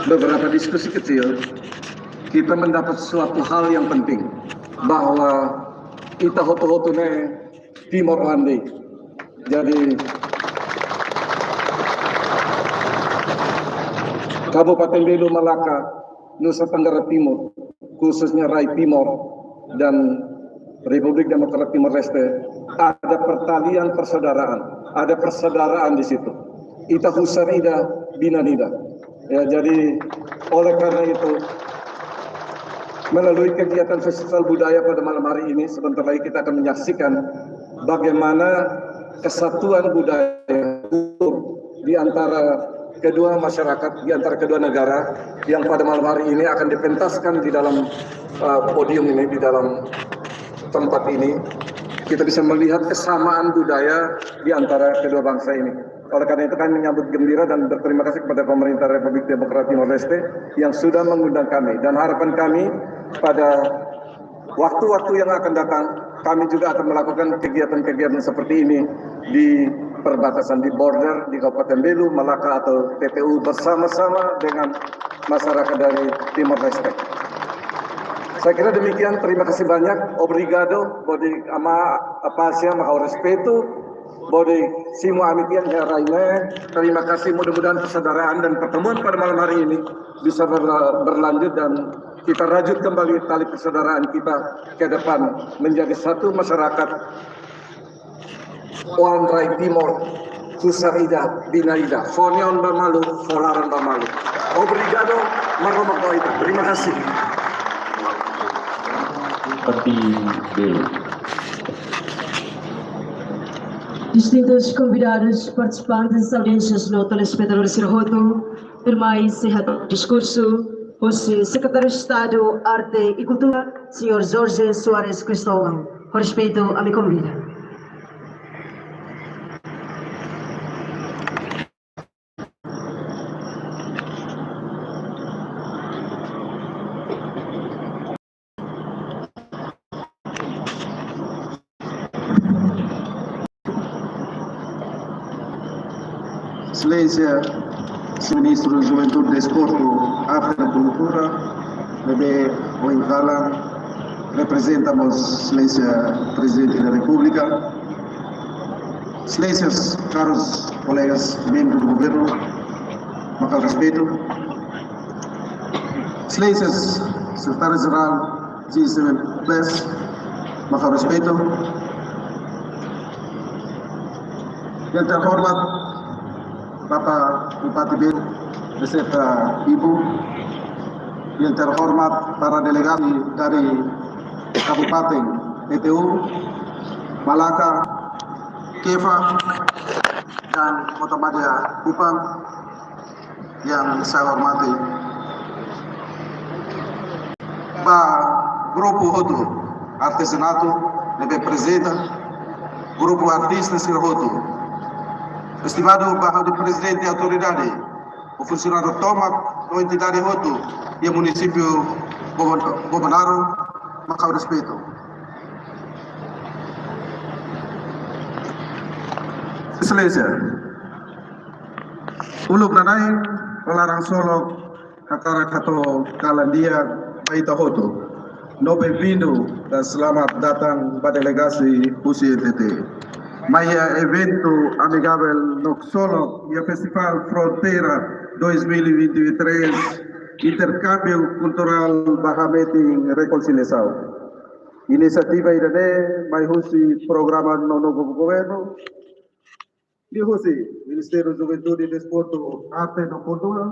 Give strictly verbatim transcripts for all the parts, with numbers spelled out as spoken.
beberapa diskusi kecil, kita mendapat suatu hal yang penting, bahwa ita hotu-hotu ne'e timoroan de'it. Jadi, Kabupaten Belu, Malaka, Nusa Tenggara Timur, khususnya Rai Timor dan Republik Demokratik Timor Leste, ada pertalian persaudaraan, ada persaudaraan di situ. Ita husar ida, binan ida. Ya, jadi oleh karena itu, melalui kegiatan festival budaya pada malam hari ini, sebentar lagi kita akan menyaksikan bagaimana kesatuan budaya di antara kedua masyarakat, di antara kedua negara yang pada malam hari ini akan dipentaskan di dalam, uh, podium ini, di dalam tempat ini. Kita bisa melihat kesamaan budaya di antara kedua bangsa ini. Oleh karena itu, kami menyambut gembira dan berterima kasih kepada pemerintah Republik Demokratik Timor Leste yang sudah mengundang kami. Dan harapan kami, pada waktu-waktu yang akan datang, kami juga akan melakukan kegiatan-kegiatan seperti ini di perbatasan, di border, di Kabupaten Belu, Malaka atau T T U, bersama-sama dengan masyarakat dari Timor Leste. Saya kira demikian, terima kasih banyak. Obrigado, hodi ama, apa sia, ha'u respeitu, hodi simu ami-nia raine. Terima kasih, mudah-mudahan persaudaraan dan pertemuan pada malam hari ini bisa ber-, berlanjut dan kita rajut kembali tali persaudaraan kita ke depan menjadi satu masyarakat. Oan Rai Timor, husar ida, binan ida, fó neon ba malu, fó laran ba malu. Obrigado, Maromak ba ita. Terima kasih. Seperti dulu. Distintus konvidadus, partisipantes, audiénsias no telespetadór sira hotu, tuirmai sei hetan diskursu husi Sekretáriu Estadu Arte e Kultura, señór Jorge Soares Cristóvão. Ho respeitu, ami konvida. Exelénsia, Señór Ministru Juventude, Desportu, Arte no Kultura, ne'ebé ohin kalan reprezenta mós Exelénsia Prezidente da Repúblika, Exelénsias, karus kolegas membru do governu, mak ha'u respeitu. Exelénsias, Sekretáriu Jerál G seven plus, mak ha'u respeitu. Yang terhormat Bapak Bupati Belu beserta Ibu, yang terhormat para delegasi dari Kabupaten, T T U, Malaka, KEFA, dan Kota Madya Kupang yang saya hormati. Ba grupu hotu artezanatu ne'ebé prezente, grupu artista sira hotu. Estimadu ba ha'u-nia prezidente autoridade, ho funsionáriu tomak no entidade hotu iha munisípiu Bobon-, Bobonaro, mak ha'u respeitu. Exelénsia, uluk nanain, ho laran solok, hakarak hato'o kalan di'ak ba ita hotu. No bem-vindo dan selamat datang ba delegasi husi N T T. Mai iha eventu amigavel no ksolok iha Festival Fronteira dois mil e vinte e três, interkámbiu kulturál ba hametin rekonsiliasaun. Inisiativa ida-ne'e mai husi programa nonu governu, liuhusi Ministériu Juventude, Desportu, Arte no Kultura,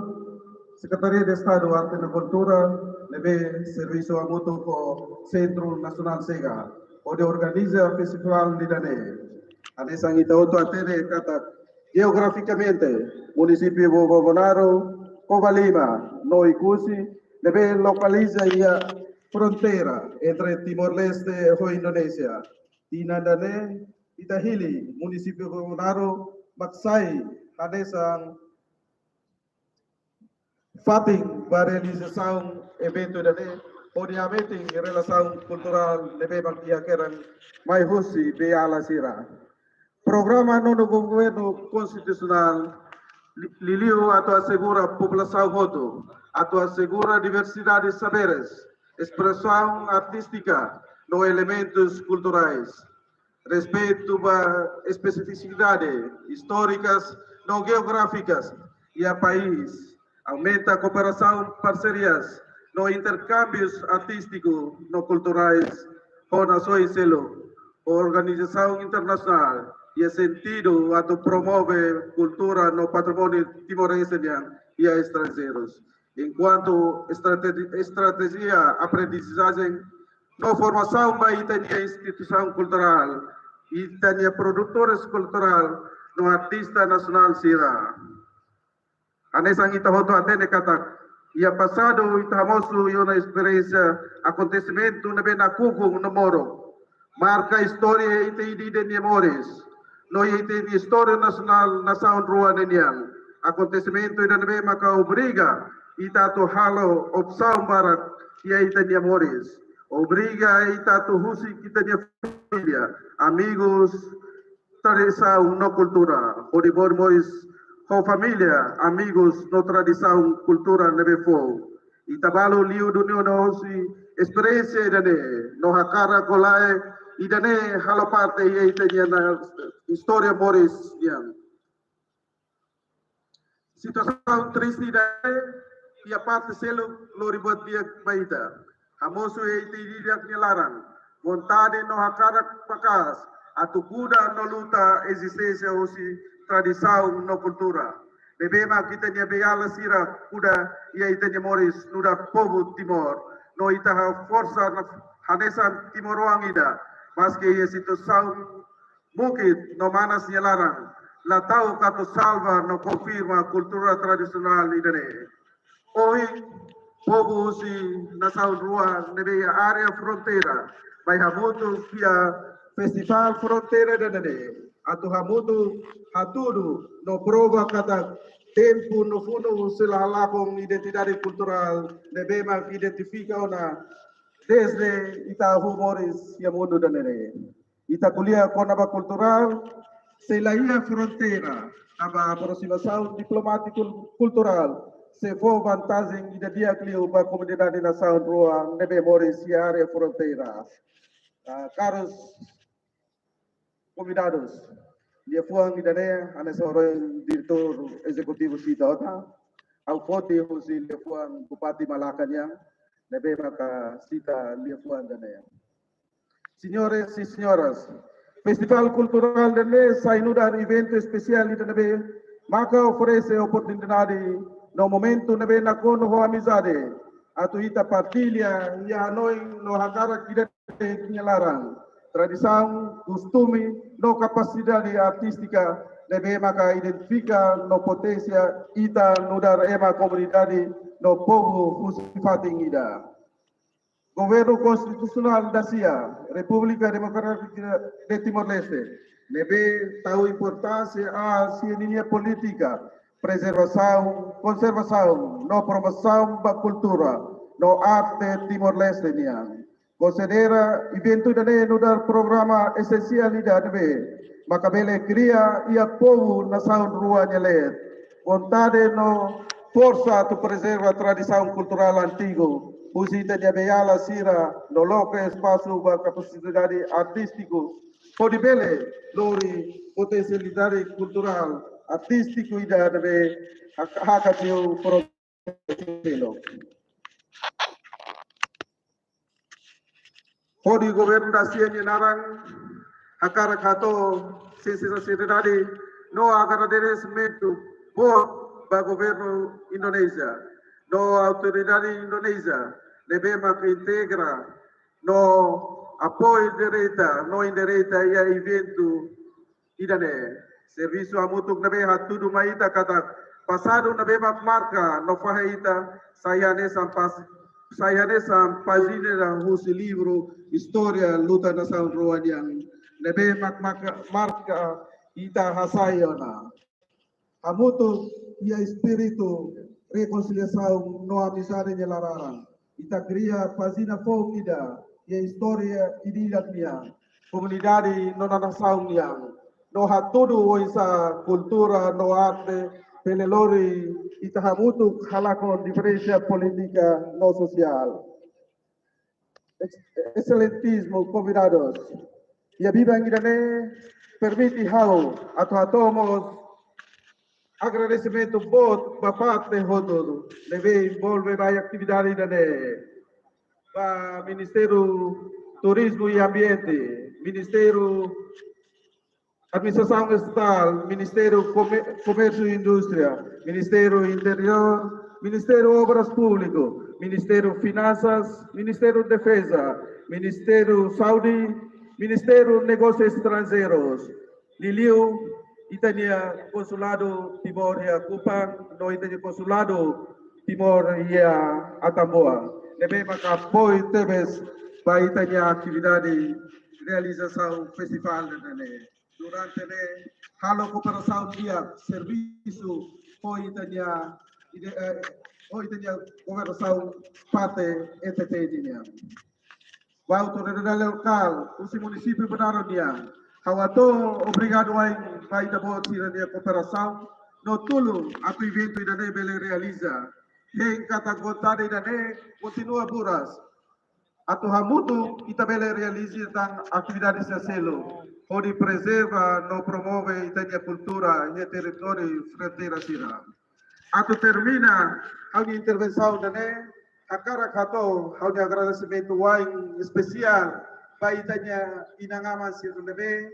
Sekretaria de Estadu Arte no Kultura, ne'ebé servisu hamutuk ho Sentru Nasionál SEGA, hodi organiza festival ida-ne'e. Hanesan ita hotu hatene katak jeografikamente, munisípiu Bo-, Bobonaro, Covalima no Oekusi, ne'ebé lokaliza iha fronteira entre Timor-Leste ho Indonézia. Tinan ida-ne'e, ita hili munisípiu Bobonaro mak sai hanesan fatin ba realizasaun eventu ida-ne'e, hodi hametin relasaun kulturál ne'ebé mak iha kedan mai husi beiala sira. Programa nonu governu konstitusionál Liuliu atu asegura populasaun hotu, atu asegura diversidade saberes, espresaun artístika no elementus kulturais. Respeitu ba espesifisidade istórikas no jeográfikas iha país. Aumenta kooperasaun, parserias no interkámbius artístiku no kulturais ho nasaun seluk, organizasaun internasionál, iha sentidu atu promove kultura no patrimóniu timorense nian iha estranjeirus. Enkuantu estratéjia, estratéjia aprendizajen no formasaun ba ita-nia instituisaun kulturál, ita-nia produtores kulturál no artista nasionál sira. Hanesan ita hotu hatene katak iha pasadu ita hamosu iha ona esperiénsia akontesimentu ne'ebé nakukun no moru, marka istória ita ida-idak nia moris no ita-nia istória nasionál nasaun rua ninian. Akontesimentu ida ne'ebé maka obriga ita atu halo opsaun barak iha ita-nia moris, obriga ita atu husik ita-nia família, amigus, tradisaun no kultura, hodi bele moris ho família, amigus no tradisaun kultura ne'ebé foun. Ita balu liu duni ona hosi esperiénsia ida-ne'e, no hakarak ka lae, ida-ne'e halo parte iha ita-nia istória moris nian. Situasaun triste ida-ne'e iha parte seluk lori buat di'ak ba ita. Hamosu iha ita ida-idak nia laran vontade no hakarak maka'as atu kuda no luta ezisténsia hosi tradisaun no kultura ne'ebé mak ita-nia beiala sira kuda iha ita-nia moris nu'udar povu Timor. No ita haforsa hanesan timoroan ida, maske iha situasaun mukit no manas nia laran, la ta'uk atu salva no konfirma kultura tradisionál ida-ne'e. Ohin, povu husi nasaun rua ne'ebé iha área fronteira mai hamutuk iha festivál fronteira ida-ne'e atu hamutuk hatudu no prova katak tempu no funu sei la halakon identidade kulturál ne'ebé mak identifika ona dezde ita ho moris iha mundu ida-ne'e. Ita ko'alia kona-ba kulturál, sei la iha fronteira, tanba aprosimasaun diplomátiku kulturál sei fó vantajen ida di'ak liu ba komunidade nasaun rua ne'ebé moris iha área fronteira. Ah, karus konvidadus, liafuan ida-ne'e hanesan ohin diretór ezekutivu sita ona, ha'u foti husi liafuan Bupati Malaka nian, ne'ebé maka sita liafuan ida-ne'e. Señores e señoras, festivál kulturál ida-ne'e sai nu'udar eventu espesiál ida ne'ebé maka oferese oportunidade no momentu ne'ebé nakonu ho amizade atu ita partilla iha hanoin no hakarak ida-idak nia laran, tradisaun, kostume no kapasidade artístika ne'ebé maka identifika no potensia ita nu'udar ema komunidade no povu husi fatin ida. Governu Konstitusionál da sia, Repúblika Demokrátika de Timor-Leste, ne'ebé tau importánsia ba sira-nia polítika prezervasaun, konservasaun no promosaun ba kultura no arte Timor-Leste nian, konsidera eventu ida-ne'e nu'udar programa esensiál ida ne'ebé maka bele kria iha povu nasaun rua nia leet vontade no forsa atu prezerva tradisaun kulturál antigu husi ita-nia beiala sira no loke espasu ba kapasidade artístiku hodi bele lori potensialidade kulturál artístiku ida ne'ebé hak-, hakat liu pro-, hodi governu da sia nia naran hakarak hato'o sinseridade no agradesimentu boot ba governu Indonézia no autoridade Indonézia ne'ebé maka integra no apoiu direta no indireta iha eventu ida-ne'e. Servisu hamutuk ne'ebé hatudu mai ita katak pasadu ne'ebé mak marka no fahe ita sai hanesan pas-, sai hanesan pájina husi livru istória luta nasaun rua nian ne'ebé mak, mak marka ita hasai ona. Hamutuk iha espíritu rekonsiliasaun no amizade nia laran, ita kria pájina foun ida iha istória ida-idak nian, komunidade no nasaun nian, no hatudu oinsá kultura no arte bele lori ita hamutuk halakon diferensa polítika no sosiál. Ex-, Exelentísimu konvidadus, iha biban ida-ne'e permite ha'u atu hato'o mós agradesimentu boot ba parte hotu ne'ebé envolve ba atividade ida-ne'e. Ba Ministériu Turizmu i Ambiente, Ministériu Administrasaun Estatál, Ministériu Komé-, Komérsiu i Indústria, Ministériu Interiór, Ministériu Obras Públikas, Ministériu Finansas, Ministériu Defeza, Ministériu Saúde, Ministériu Negósius Estranjeirus, liuliu ita-nia Konsuladu Timor iha Kupang, no ita-nia Konsuladu Timor iha Atambua, ne'ebé maka apoiu tebes ba ita-nia atividade realizasaun festivál ne'e. Durante ne'e, halo kooperasaun di'ak, servisu ho ita-nia, ide-, eh, ho ita-nia governasaun parte E T T nian. Ba autoridade lokál husi munisípiu Bonaro nian, ha'u hato'o obrigadu wa'in ba ita-boot sira-nia kooperasaun no tulun atu eventu ida-ne'e bele realiza. Hein katak vontade ida-ne'e kontinua buras atu hamutuk ita bele realiza tan atividade sira seluk hodi prezerva no promove ita-nia kultura iha territóriu fronteira sira. Atu termina ha'u-nia intervensaun ida-ne'e, hakarak hato'o ha'u-nia agradesimentu wa'in espesiál ba ita-nia inan-aman sira ne'ebé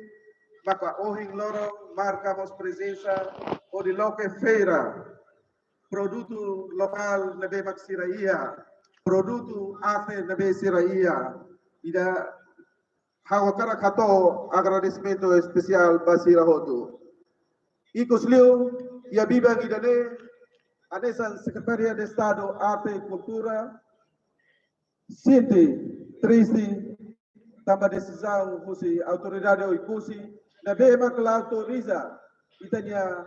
maka ohin loron marka mós prezensa hodi loke feira produtu lokál ne'ebé mak sira iha, produtu arte ne'ebé sira iha. Ida ha'u hakarak hato'o agradesimentu espesiál ba sira hotu. Ikusliu, iha biban ida-ne'e, hanesan Sekretaria de Estadu Arte i Kultura sente triste tanba desizaun husi autoridade Oekusi ne'ebé mak la autoriza ita-nia,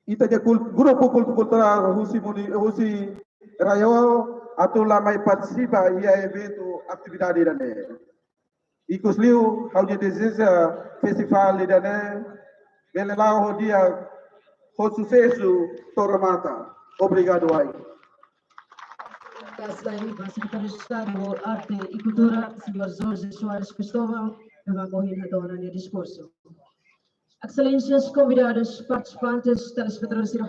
ita-nia kul-, grupu kultu-, kulturál husi muni-, husi RAEOA atu la mai partisipa iha eventu atividade ida-ne'e. Ikusliu, ha'u-nia dezeja festivál ida-ne'e bele la'o ho di'ak, ho susesu to'o remata. Obrigadu wa'in. Kasai ba Sekretáriu Estadu Arte i Kultura, señór Jorge Soares Cristóvão, ne'ebé ohin hato'o ona nia diskursu. Exelénsias, konvidadus, partisipantes, telespetadór sira